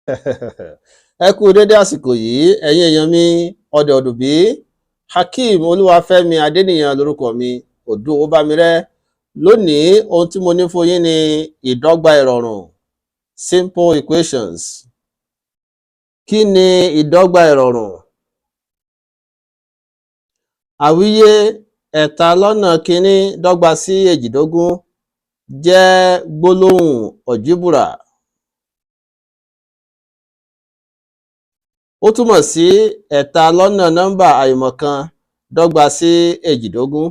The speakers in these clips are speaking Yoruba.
Ẹ kú dédé àsìkò yìí, ẹ̀yin èèyàn mi, ọdẹ ọdùnbí. Hakeem Olúwafẹ́mi Adéníyàn lórúkọ mi, Òdú Owóbámirẹ́. Lónìí, ohun tí mo ní fún yín ni ìdọ́gba ìrọ̀rùn, simple equations. Kí ni ìdọ́gba ìrọ̀rùn? Àwíyé ẹ̀ta lọ́nà kínní dọ́gba sí èjìdógún jẹ́ gbólóhùn ọ̀jíbùrà. Ó túmọ̀ sí ẹ̀ta lọ́nà nọ́mbà àìmọ̀kan dọ́gba sí èjìdógún.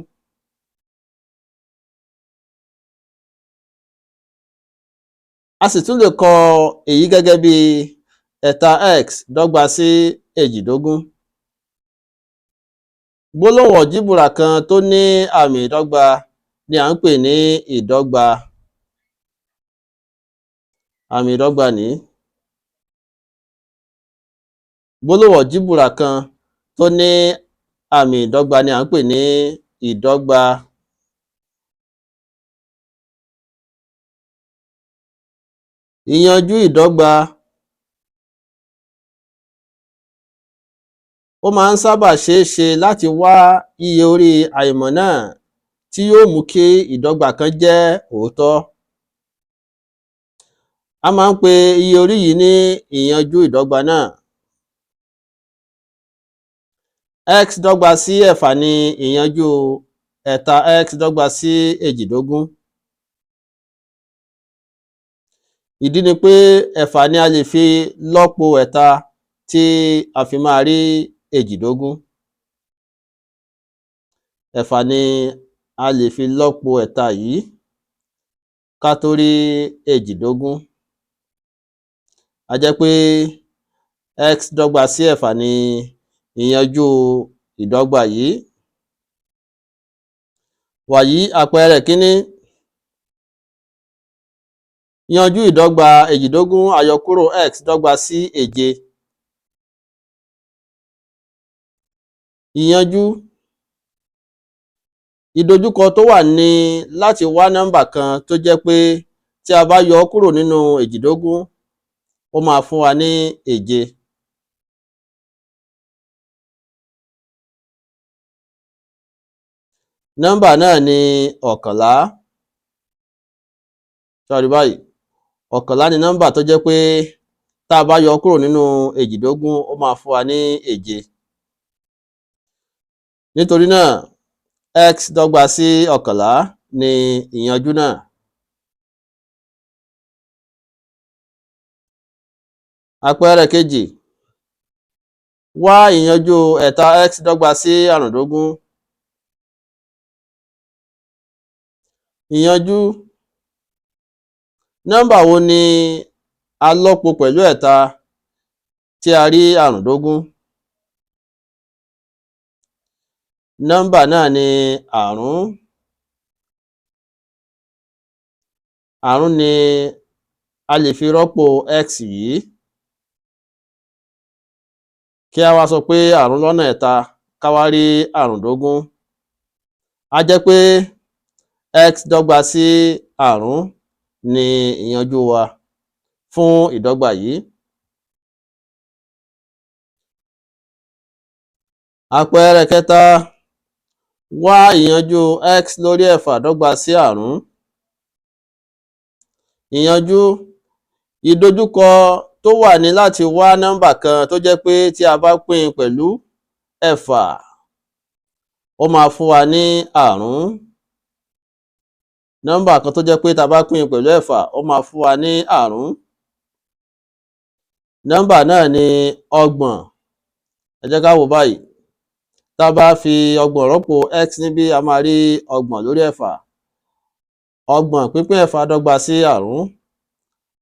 A sì tún lè kọ èyí gẹ́gẹ́ bí ẹ̀ta x dọ́gba sí èjìdógún. Gbólóhùn ọ̀jíbùrà kan tó ní àmì ìdọ́gba ni à ń pè ní ìdọ́gba. Àmì ìdọ́gba nìí. Gbólóhùn ọ̀jíbùrà kan tó ní àmì ìdọ́gba ni à ń pè ní ìdọ́gba. Ìyanjú ìdọ́gba. Ó máa ń sábà ṣeé ṣe láti wá iye orí àìmọ̀ náà tí yóò mú kí ìdọ́gba kan jẹ́ òótọ́. A máa ń pe iye orí yìí ní ìyanjú ìdọ́gba náà. X dọ́gba sí ẹ̀fà ni ìyanjú ẹ̀ta x dọ́gba sí èjìdógún. Ìdí ni pé ẹ̀fà ni a lè fi lọ́po ẹ̀ta tí a fi máa rí èjìdógún. Ẹ̀fà ni a lè fi lọ́po ẹ̀ta yìí ká tó rí èjìdógún. A jẹ́ pé x dọ́gba sí ẹ̀fà ni ìyanjú ìdọ́gba yìí. Wàyí, àpẹẹrẹ kínní: yanjú ìdọ́gba èjìdógún àyọkúrò x dọ́gba sí èje. Ìyanjú. Ìdojúkọ tó wà ní láti wá nọ́mbà kan tó jẹ́ pé tí a bá yọ ọ́ kúrò nínú èjìdógún, ó máa fún wa ní èje. Nọ́mbà náà ni ọ̀kànlá. Ṣé a rí báyìí? Ọ̀kànlá ni nọ́mbà tó jẹ́ pé tá a bá yọ ọ́ kúrò nínú èjìdógún, ó máa fún wa ní èje. Nítorí náà, x dọ́gba sí ọ̀kànlá ni ìyanjú náà. Àpẹẹrẹ kejì: wá ìyanjú ẹ̀ta x dọ́gba sí àrùndógún. Ìyanjú. Nọ́mbà wo ni a lọ́po pẹ̀lú ẹ̀ta tí a rí àrùndógún? Nọ́mbà náà ni àrún. Àrún ni a lè fi rọ́pò x yìí. Kí á wá sọ pé àrún lọ́nà ẹ̀ta ká wá rí àrùndógún. A jẹ́ pé x dọ́gba sí àrún ni ìyanjú wa fún ìdọ́gba yìí. Àpẹẹrẹ kẹta: wá ìyanjú x lórí ẹ̀fà dọ́gba sí àrún. Ìyanjú. Ìdojúkọ tó wà ní láti wá nọ́mbà kan tó jẹ́ pé tí a bá pín in pẹ̀lú ẹ̀fà, ó máa fún wa ní àrún. Nọ́mbà kan tó jẹ́ pé tá a bá pín in pẹ̀lú ẹ̀fà, ó máa fún wa ní àrún. Nọ́mbà náà ni ọgbọ̀n. Ẹ jẹ́ ká wò báyìí. Tá a bá fi ọgbọ̀n rọ́pò x níbí, a máa rí ọgbọ̀n lórí ẹ̀fà. Ọgbọ̀n pínpín ẹ̀fà dọ́gba sí àrún.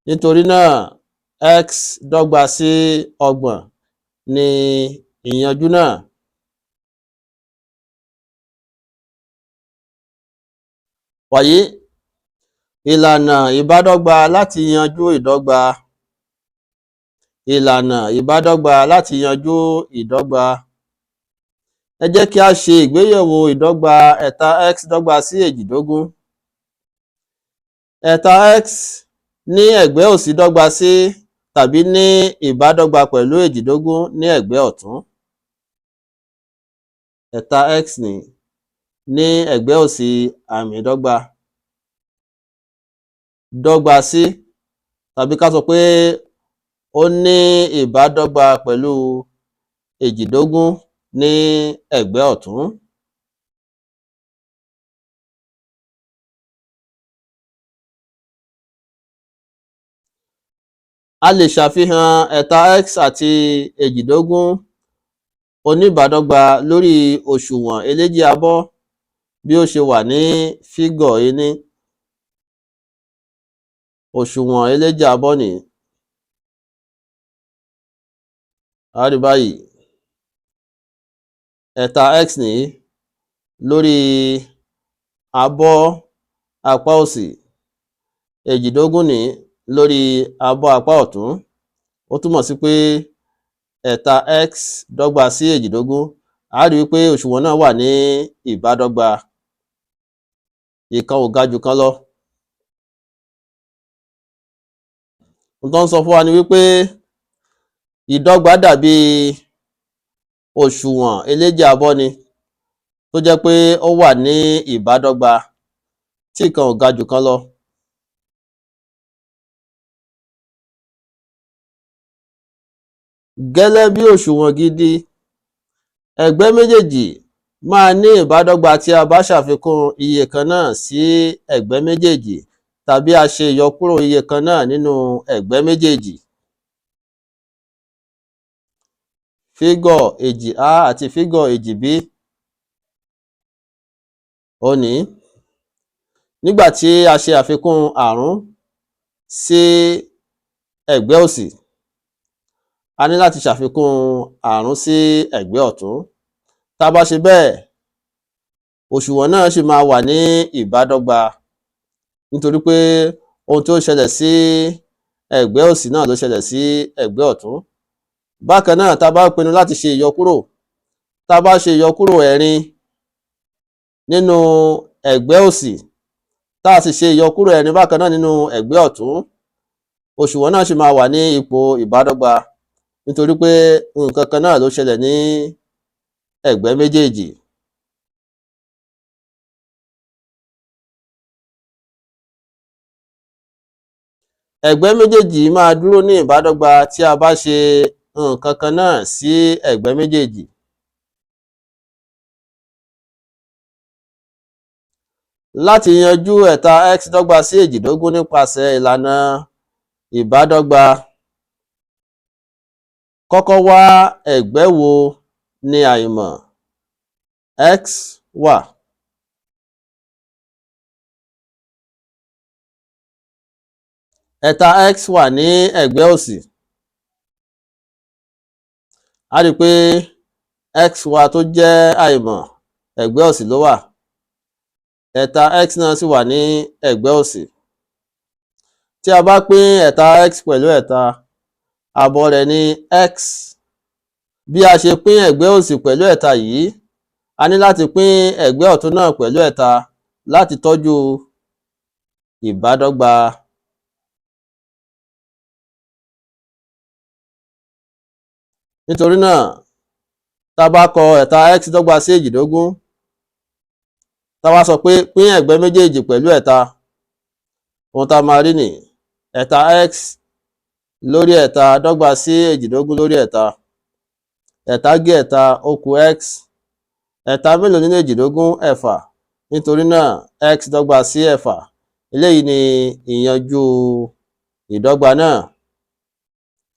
Nítorí náà, x dọ́gba sí ọgbọ̀n ni ìyanjú náà. Wàyí, ìlànà ìbádọ́gba láti yanjú ìdọ́gba. Ìlànà ìbádọ́gba láti yanjú ìdọ́gba. Ẹ jẹ́ kí a ṣe ìgbéyẹ̀wò ìdọ́gba ẹ̀ta x dọ́gba sí èjìdógún. Ẹ̀ta x ní ẹ̀gbẹ́ òsì dọ́gba sí tàbí ní ìbádọ́gba pẹ̀lú èjìdógún ní ẹ̀gbẹ́ ọ̀tún. Ẹ̀ta x ní ní ẹ̀gbẹ́ òsì àmì ìdọ́gba dọ́gba sí, tàbí ká sọ pé ó ní ìbádọ́gba pẹ̀lú èjìdógún ní ẹ̀gbẹ́ ọ̀tún. A lè ṣàfihàn ẹ̀ta x àti èjìdógún oníbàádọ́gba lórí òṣùwọ̀n eléjì abọ́ bí ó ṣe wà ní fígọ̀ ení. Òṣùwọ̀n eléjì abọ́ nìí. A rí báyìí, ẹ̀ta x nìí lórí abọ́ apá òsì, èjìdógún nìí lórí abọ́ apá ọ̀tún. Ó túmọ̀ sí pé ẹ̀ta x dọ́gba sí èjìdógún. A rí wípé òṣùwọ̀n náà wà ní ìbádọ́gba, ìkan ò ga jù kan lọ. Ohun tó ń sọ fún wa ni wípé ìdọ́gba dàbí òṣùwọ̀n eléjì abọ́ ni, tó jẹ́ pé ó wà ní ìbádọ́gba tí ìkan ò ga jù kan lọ. Gẹ́lẹ́ bí òṣùwọ̀n gidi, ẹ̀gbẹ́ méjèèjì máa ní ìbádọ́gba tí a bá ṣàfikún iye kan náà sí ẹ̀gbẹ́ méjèèjì tàbí a ṣe ìyọkúrò iye kan náà nínú ẹ̀gbẹ́ méjèèjì. Fígọ̀ 2A àti fígọ̀ 2B òun nìí. Nígbà tí a ṣe àfikún àrún sí ẹ̀gbẹ́ òsì, a ní láti ṣàfikún àrún sí ẹ̀gbẹ́ ọ̀tún. Tá a bá ṣe bẹ́ẹ̀, òṣùwọ̀n náà ṣì máa wà ní ìbádọ́gba, nítorí pé ohun tó ṣẹlẹ̀ sí ẹ̀gbẹ́ òsì náà ló ṣẹlẹ̀ sí ẹ̀gbẹ́ ọ̀tún. Bákan náà, tá a bá pinnu láti ṣe ìyọkúrò, tá a bá ṣe ìyọkúrò ẹ̀rin nínú ẹ̀gbẹ́ òsì, tá a sì ṣe ìyọkúrò ẹ̀rin bákan náà nínú ẹ̀gbẹ́ ọ̀tún, òṣùwọ̀n náà ṣì máa wà ní ipò ìbádọ́gba, nítorí pé nǹkan kan náà ló ṣẹlẹ̀ ní ẹ̀gbẹ́ méjèèjì. Ẹ̀gbẹ́ méjèèjì máa dúró ní ìbádọ́gba tí a bá ṣe nǹkan kan náà sí ẹ̀gbẹ́ méjèèjì. Láti yanjú ẹ̀ta x dọ́gba sí èjìdógún nípasẹ̀ ìlànà ìbádọ́gba, kọ́kọ́ wá ẹ̀gbẹ́ wo ni àìmọ̀ x wà. Ẹ̀ta x wà ní ẹ̀gbẹ́ òsì. A rí pé x wa tó jẹ́ àìmọ̀, ẹ̀gbẹ́ òsì ló wà. Ẹ̀ta x náà sì wà ní ẹ̀gbẹ́ òsì. Tí a bá pín ẹ̀ta x pẹ̀lú ẹ̀ta, àbọ̀ rẹ̀ ní x. Bí a ṣe pín ẹ̀gbẹ́ òsì pẹ̀lú ẹ̀ta yìí, a ní láti pín ẹ̀gbẹ́ ọ̀tún náà pẹ̀lú ẹ̀ta láti tọ́jú ìbádọ́gba. Nítorí náà, tá a bá kọ ẹ̀ta x dọ́gba sí èjìdógún, tá a wá sọ pé pín ẹ̀gbẹ́ méjèèjì pẹ̀lú ẹ̀ta, ohun tá a máa rí nì ẹ̀ta x lórí ẹ̀ta dọ́gba sí èjìdógún lórí ẹ̀ta. Ẹ̀ta gé ẹ̀ta, ó kù x. Ẹ̀ta mélòó nínú èjìdógún? Ẹ̀fà. Nítorí náà x dọ́gba sí ẹ̀fà. Eléyìí ni ìyanjú ìdọ́gba náà.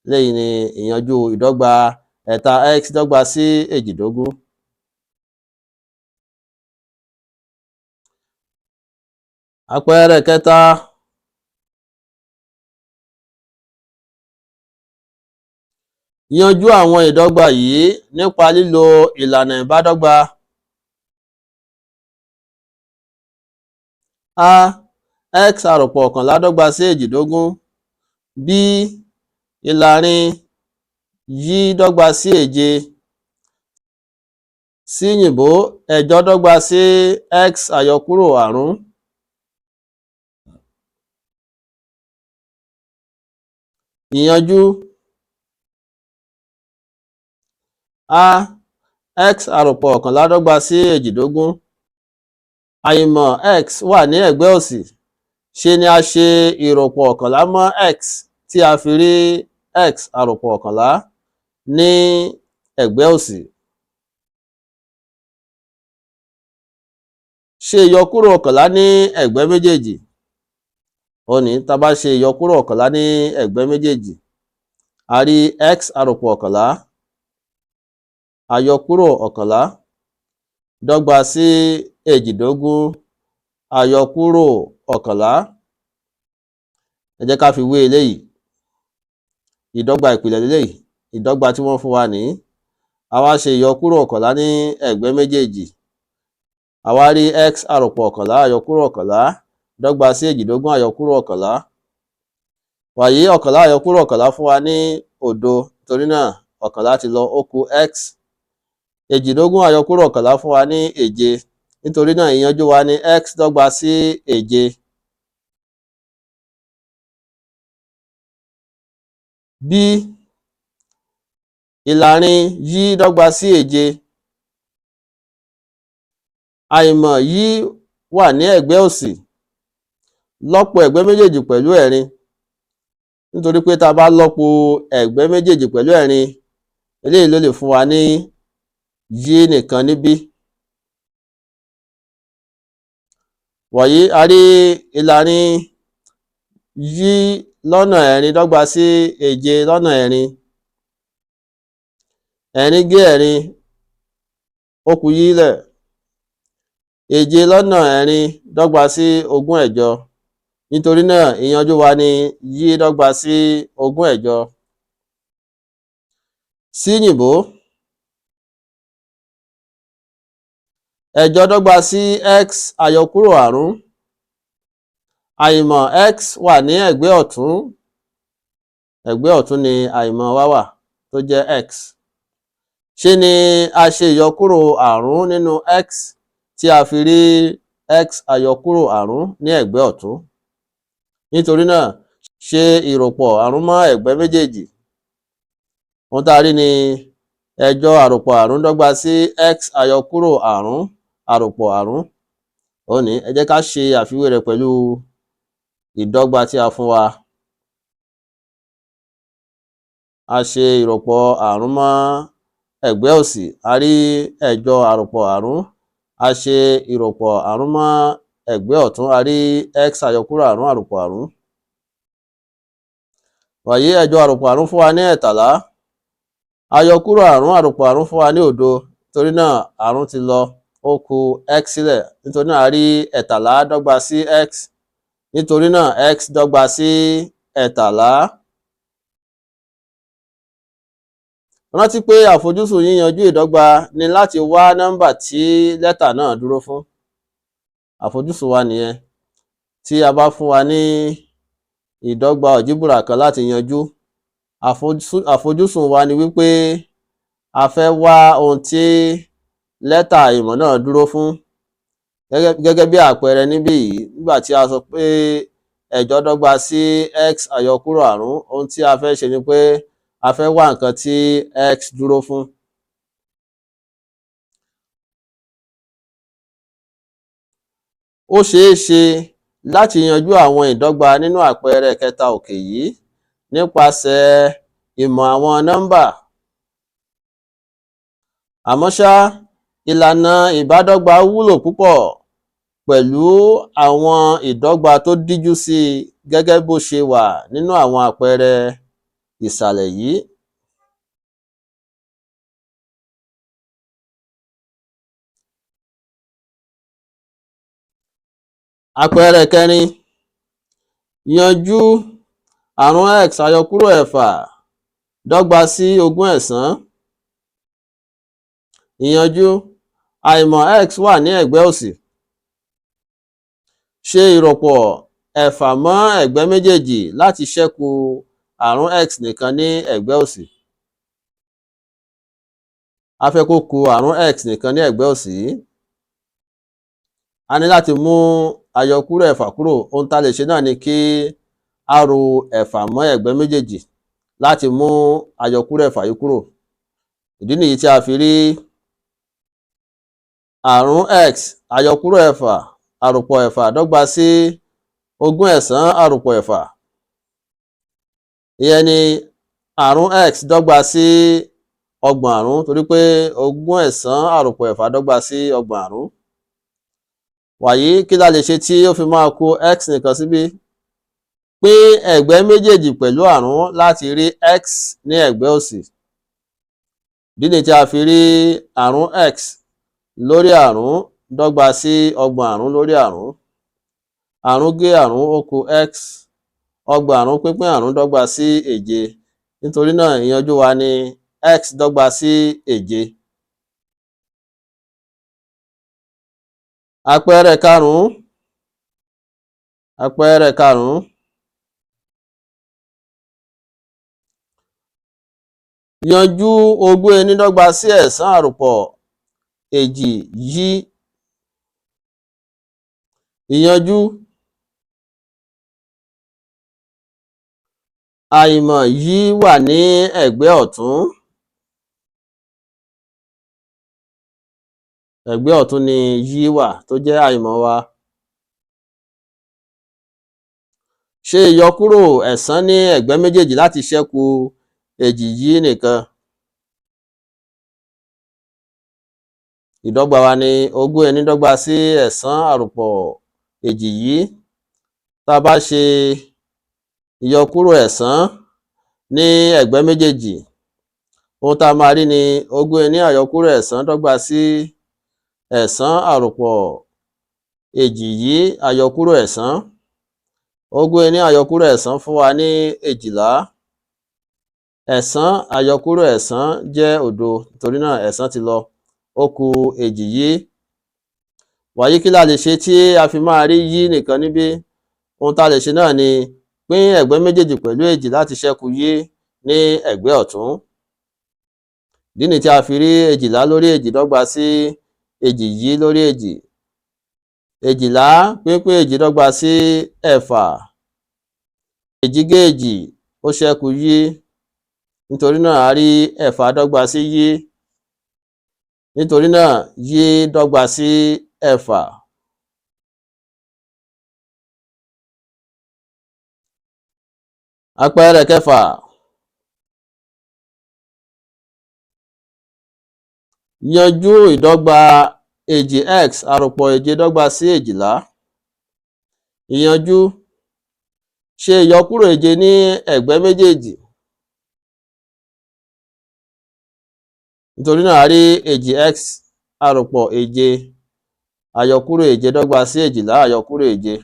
Eléyìí ni ìyanjú ìdọ́gba ẹ̀ta x dọ́gba sí èjìdógún. Àpẹẹrẹ kẹta. Yanjú àwọn ìdọ́gba yìí nípa lílo ìlànà ìbádọ́gba. A, x àròpọ̀ ọ̀kànlá dọ́gba sí èjìdógún. B, ìlàrin y dọ́gba sí èje. C yìnbó ẹ̀jọ dọ́gba sí x àyọkúrò àrún. Ìyanjú. A, x àròpọ̀ ọ̀kànlá dọ́gba sí èjìdógún. Àìmọ̀ x wà ní ẹ̀gbẹ́ òsì. Ṣe ni a ṣe ìròpọ̀ ọ̀kànlá mọ́ x tí a fi rí x àròpọ̀ ọ̀kànlá ní ẹ̀gbẹ́ òsì. Ṣe ìyọkúrò ọ̀kànlá ní ẹ̀gbẹ́ méjèèjì. Ó ní tá bá ṣe ìyọkúrò ọ̀kànlá ní ẹ̀gbẹ́ méjèèjì, a rí x àròpọ̀ ọ̀kànlá àyọkúrò ọ̀kànlá dọ́gba sí èjìdógún àyọkúrò ọ̀kànlá. Ẹ jẹ́ ká fi wé eléyìí. Ìdọ́gba ìpìlẹ̀ leléyìí, ìdọ́gba tí wọ́n fún wa nìí. A wá ṣe ìyọkúrò ọ̀kànlá ní ẹ̀gbẹ́ méjèèjì. A wá rí x àròpọ̀ ọ̀kànlá àyọkúrò ọ̀kànlá dọ́gba sí èjìdógún àyọkúrò ọ̀kànlá. Wàyí, ọ̀kànlá àyọkúrò ọ̀kànlá fún wa ní òdo, torí náà ọ̀kànlá ti lọ, ó kù x. Èjìdógún àyọkúrò ọ̀kànlá fún wa ní èje, nítorí náà ìyanjú wa ní x dọ́gba sí èje. B, ìlàrin y dọ́gba sí èje. Àìmọ̀ y wà ní ẹ̀gbẹ́ òsì. Lọ́po ẹ̀gbẹ́ méjèèjì pẹ̀lú ẹ̀rin, nítorí pé tá a bá lọ́po ẹ̀gbẹ́ méjèèjì pẹ̀lú ẹ̀rin, eléyìí ló lè fún wa ní y nìkan níbí. Wàyí, a rí ìlàrin y lọ́nà ẹ̀rin dọ́gba sí èje lọ́nà ẹ̀rin. Ẹ̀rin gé ẹ̀rin, ó kù y lẹ̀. Èje lọ́nà ẹ̀rin dọ́gba sí ogún ẹ̀jọ, nítorí náà ìyanjú wa ní y dọ́gba sí ogún ẹ̀jọ. Síyìnbó, ẹ̀jọ dọ́gba sí x àyọkúrò àrún. Àìmọ̀ x wà ní ẹ̀gbẹ́ ọ̀tún. Ẹ̀gbẹ́ ọ̀tún ni àìmọ̀ wa wà tó jẹ́ x. Ṣe ni a ṣe ìyọkúrò àrún nínú x tí a fi rí x àyọkúrò àrún ní ẹ̀gbẹ́ ọ̀tún. Nítorí náà, ṣe ìròpọ̀ àrún mọ́ ẹ̀gbẹ́ méjèèjì. Ohun tá a rí ni ẹ̀jọ àròpọ̀ àrún dọ́gba sí x àyọkúrò àrún àròpọ̀ àrún. Ó ní ẹ jẹ́ ká ṣe àfiwé rẹ̀ pẹ̀lú ìdọ́gba tí a fún wa. A ṣe ìròpọ̀ àrún mọ́ ẹ̀gbẹ́ òsì, a rí ẹ̀jọ àròpọ̀ àrún. A ṣe ìròpọ̀ àrún mọ́ ẹ̀gbẹ́ ọ̀tún, a rí x àyọkúrò àrún àròpọ̀ àrún. Wàyí, ẹ̀jọ àròpọ̀ àrún fún wa ní ẹ̀tàlá. Àyọkúrò àrún àròpọ̀ àrún fún wa ní òdo, torí náà àrún ti lọ, ó kù x sílẹ̀. Nítorí náà a rí ẹ̀tàlá dọ́gba sí x, nítorí náà x dọ́gba sí ẹ̀tàlá. Rántí pé àfojúsùn yíyanjú ìdọ́gba ni láti wá nọ́mbà tí lẹ́tà náà dúró fún. Àfojúsùn wa nìyẹn. Tí a bá fún wa ní ìdọ́gba ọ̀jíbùrà kan láti yanjú, àfojúsùn wa ni wípé a fẹ́ wá ohun tí lẹ́tà ìmọ̀ náà dúró fún. Gẹ́gẹ́ bí àpẹẹrẹ níbí yìí, nígbà tí a sọ pé ẹ̀jọ dọ́gba sí x àyọkúrò àrún, ohun tí a fẹ́ ṣe ni pé a fẹ́ wá nǹkan tí x dúró fún. Ó ṣeé ṣe láti yanjú àwọn ìdọ́gba nínú àpẹẹrẹ kẹta òkè yìí nípasẹ̀ ìmọ̀ àwọn nọ́mbà. Àmọ́ ṣá, ìlànà ìbádọ́gba wúlò púpọ̀ pẹ̀lú àwọn ìdọ́gba tó díjú sí i gẹ́gẹ́ bó ṣe wà nínú àwọn àpẹẹrẹ ìsàlẹ̀ yìí. Àpẹẹrẹ kẹrin, yanjú àrún x àyọkúrò ẹ̀fà dọ́gba sí ogún ẹ̀sán. Ìyanjú, àìmọ̀ x wà ní ẹ̀gbẹ́ òsì. Ṣe ìròpọ̀ ẹ̀fà mọ́ ẹ̀gbẹ́ méjèèjì láti ṣẹ́kù àrún x nìkan ní ẹ̀gbẹ́ òsì. A fẹ́ kó kù àrún x nìkan ní ẹ̀gbẹ́ òsì yìí. A ní láti mú àyọkúrò ẹ̀fà kúrò. Ohun tá a lè ṣe náà ni kí a ro ẹ̀fà mọ́ ẹ̀gbẹ́ méjèèjì. láti mú àyọkúrò ẹ̀fà yìí kúrò. Ìdí nìyí tí a fi rí àrún x àyọkúrò ẹ̀fà àròpọ̀ ẹ̀fà dọ́gba sí ogún ẹ̀sán àròpọ̀ ẹ̀fà. Ìyẹn ni àrún x dọ́gba sí ọgbọ̀n àrún, torí pé ogún ẹ̀sán àròpọ̀ ẹ̀fà dọ́gba sí ọgbọ̀n àrún. Wàyí, kí la lè ṣe tí ó fi máa kù x nìkan síbí? Pín ẹ̀gbẹ́ méjèèjì pẹ̀lú àrún láti rí x ní ẹ̀gbẹ́ òsì. Ìdí nìyí tí a fi rí àrún x lórí àrún dọ́gba sí ọgbọ̀n àrún lórí àrún. Àrún gé àrún, ó kù x. Ọgbọ̀n àrún pínpín àrún dọ́gba sí èje. Nítorí náà ìyanjú wa ni x dọ́gba sí èje. Àpẹẹrẹ karùn-ún. Àpẹẹrẹ karùn-ún. Yanjú ogún ení dọ́gba sí ẹ̀sán àròpọ̀ èjì yí. Ìyanjú. Àìmọ̀ yí wà ní ẹ̀gbẹ́ ọ̀tún. Ẹ̀gbẹ́ ọ̀tún ni yí wà tó jẹ́ àìmọ̀ wa. Ṣe ìyọkúrò ẹ̀sán ní ẹ̀gbẹ́ méjèèjì láti ṣẹ́kù èjì yí nìkan. Ìdọ́gba wa ni ogún ení dọ́gba sí ẹ̀sán àròpọ̀ èjì yí. Tá a bá ṣe ìyọkúrò ẹ̀sán ní ẹ̀gbẹ́ méjèèjì, ohun tá a máa rí ni ogún ení àyọkúrò ẹ̀sán dọ́gba sí ẹ̀sán àròpọ̀ èjì yí àyọkúrò ẹ̀sán. Ogún ení àyọkúrò ẹ̀sán fún wa ní èjìlá. Ẹ̀sán àyọkúrò ẹ̀sán jẹ́ òdo, torí náà ẹ̀sán ti lọ, ó kù èjì yí. Wàyí, kí la lè ṣe tí a fi máa rí yí nìkan níbí? Ohun tá a lè ṣe náà ni pín ẹ̀gbẹ́ méjèèjì pẹ̀lú èjì láti ṣẹ́kù yí ní ẹ̀gbẹ́ ọ̀tún. Ìdí nìyí tí a fi rí èjìlá lórí èjì dọ́gba sí èjì yí lórí èjì. Èjìlá pínpín èjì dọ́gba sí ẹ̀fà. Èjì gé èjì, ó ṣẹ́kù yí. Nítorí náà a rí ẹ̀fà dọ́gba sí yí. Nítorí náà yí dọ́gba sí ẹ̀fà. Àpẹẹrẹ kẹfà. Yanjú ìdọ́gba èjì x àròpọ̀ èje dọ́gba sí èjìlá. Ìyanjú. Ṣe ìyọkúrò èje ní ẹ̀gbẹ́ méjèèjì. Nítorí náà a rí èjì x àròpọ̀ èje àyọkúrò èje dọ́gba sí èjìlá àyọkúrò èje.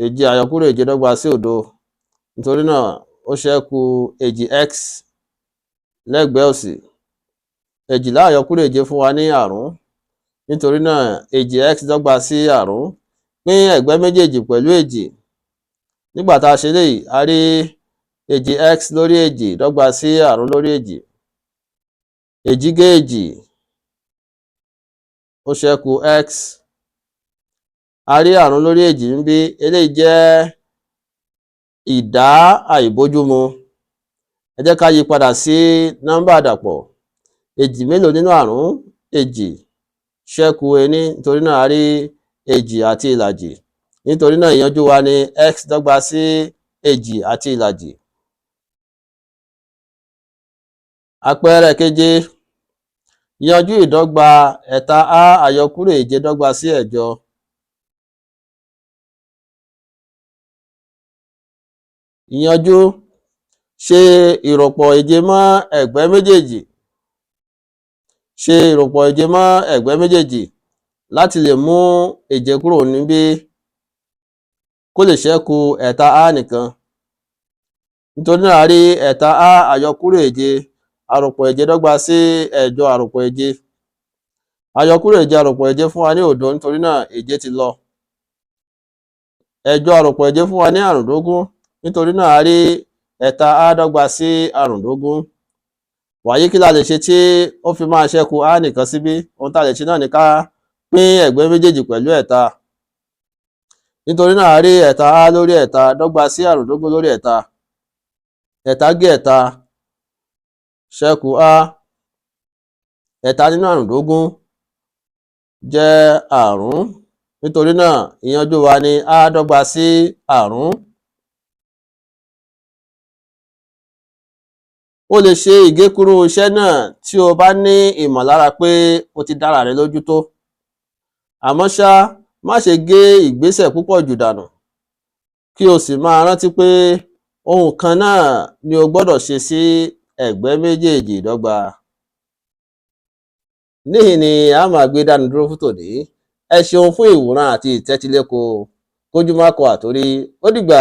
Èje àyọkúrò èje dọ́gba sí òdo. Nítorí náà ó ṣẹ́kù èjì x lẹ́gbẹ̀ẹ́ òsì. Èjìlá àyọkúrò èje fún wa ní àrún. Nítorí náà èjì x dọ́gba sí àrún. Pín ẹ̀gbẹ́ méjèèjì pẹ̀lú èjì. Nígbà tá a ṣe léyìí, a rí èjì x lórí èjì dọ́gba sí àrún lórí èjì. Èjì gé èjì, ó ṣẹ́kù x. A rí àrún lórí èjì níbí. Eléyìí jẹ́ ìdá àìbójúmu. Ẹ jẹ́ ká yí padà sí nọ́mbà àdàpọ̀. Èjì mélòó nínú àrún? Èjì. Ṣẹ́kù ení. Nítorí náà a rí èjì àti ìlàjì. Nítorí náà ìyanjú wa ni x dọ́gba sí èjì àti ìlàjì. Àpẹẹrẹ keje. Yanjú ìdọ́gba ẹ̀ta a àyọkúrò èje dọ́gba sí ẹ̀jọ. Ìyanjú. Ṣe ìrọ̀pọ̀ èje mọ́ ẹ̀gbẹ́ méjèèjì. Ṣe ìrọ̀pọ̀ èje mọ́ ẹ̀gbẹ́ méjèèjì láti lè mú èje kúrò níbí kó lè ṣẹ́kù ẹ̀ta a nìkan. Nítorí náà a rí ẹ̀ta a àyọkúrò èje àròpọ̀ èje dọ́gba sí ẹ̀jọ àròpọ̀ èje. Àyọkúrò èje àròpọ̀ èje fún wa ní òdo, nítorí náà èje ti lọ. Ẹ̀jọ àròpọ̀ èje fún wa ní àrùndógún, nítorí náà a rí ẹ̀ta a dọ́gba sí àrùndógún. Wàyí, kí la lè ṣe tí ó fi máa ṣẹ́kù a nìkan síbí? Ohun tá a lè ṣe náà ni ká pín ẹ̀gbẹ́ méjèèjì pẹ̀lú ẹ̀ta. Nítorí náà, a rí ẹ̀ta a lórí ẹ̀ta dọ́gba sí àrúndógún lórí ẹ̀ta. Ẹ̀ta gé ẹ̀ta, ṣẹ́kù a. Ẹ̀ta nínú àrúndógún jẹ́ àrún. Nítorí náà, ìyanjú wa ni a dọ́gba sí àrún. O lè ṣe ìgékúrú iṣẹ́ náà tí o bá ní ìmọ̀lára pé o ti dára rẹ lójú tó. Àmọ́ ṣá, má ṣe gé ìgbésẹ̀ púpọ̀ jù dànù, kí o sì máa rántí pé ohun kan náà ni o gbọ́dọ̀ ṣe sí ẹ̀gbẹ́ méjèèjì ìdọ́gba. Níhìn ni a máa gbé dánu dúró fún tòní. Ẹ ṣeun fún ìwòran àti ìtẹ́tíléko. Kójú má kọ àtórí. Ó dìgbà.